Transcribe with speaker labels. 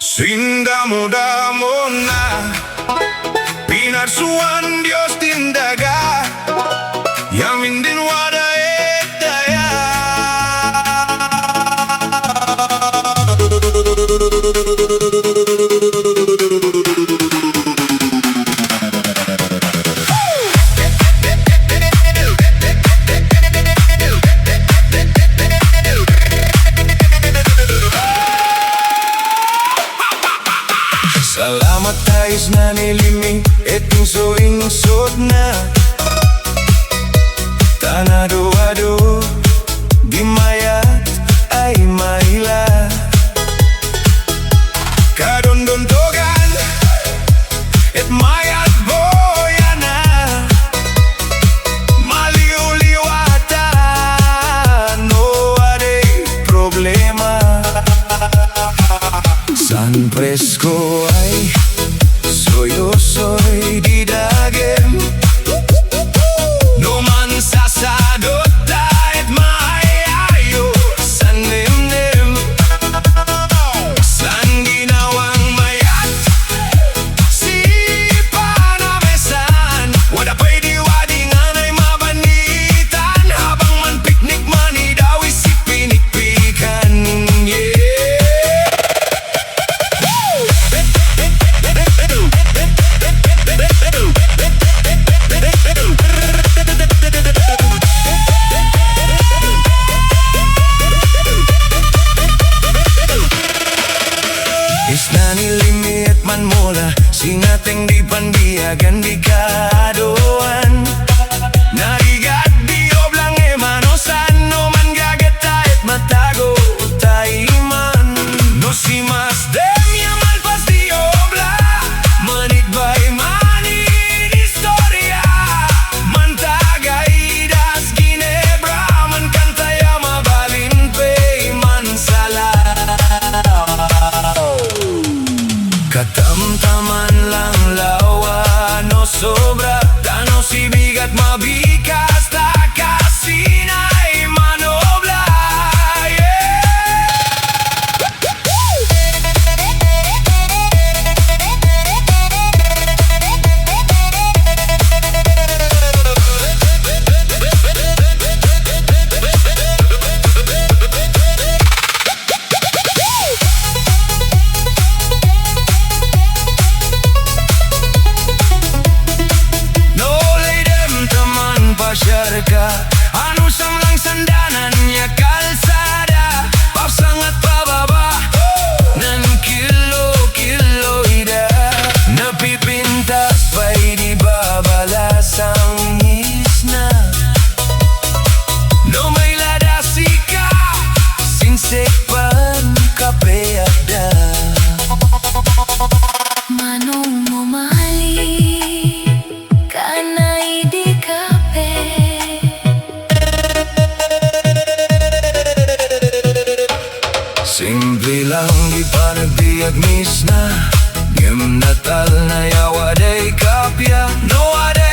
Speaker 1: Sindamo-damo na pinarsuan Diyos tindaga, yamin din wada daya. Salamat tayo na nilimi, eting soing-sod na tanado-ado, di mayat ay maila. Kadondontogan, et mayat boyana, maliw-liwata, no ade problema. San presko ay soy di dagem, no man sasadot taet maayayo san nimnim. San ginawang mayat si panamesan, wada pwede wadingan ay mabanitan, habang man piknik manidawi si pinikpikan. Isnan ilimi at man mula, singateng di pandiagan di kaadoan. Narigat di oblang emanosan, no man gagata et matago taiman. No si mas dem yamalpas di obla, manigbay manid istorya, mantagay das ginebra, man kantaya mabalin pay mansala. Katamtaman lang lawa, no sobra, dano si bigat mabikas, takasinay manobla. Masyarka, ano sang lang sandanan niya kalsada, papsangat pababa, nan kilo-kilo ida, napipintas pa'y di babalas ang isnan. No may ladasi ka, sinsekpan kape ada.
Speaker 2: Manong mumali Kankanaey di kape.
Speaker 1: Simple lang di panagbiag mis na, ngem natal na yawa day kapya, no ade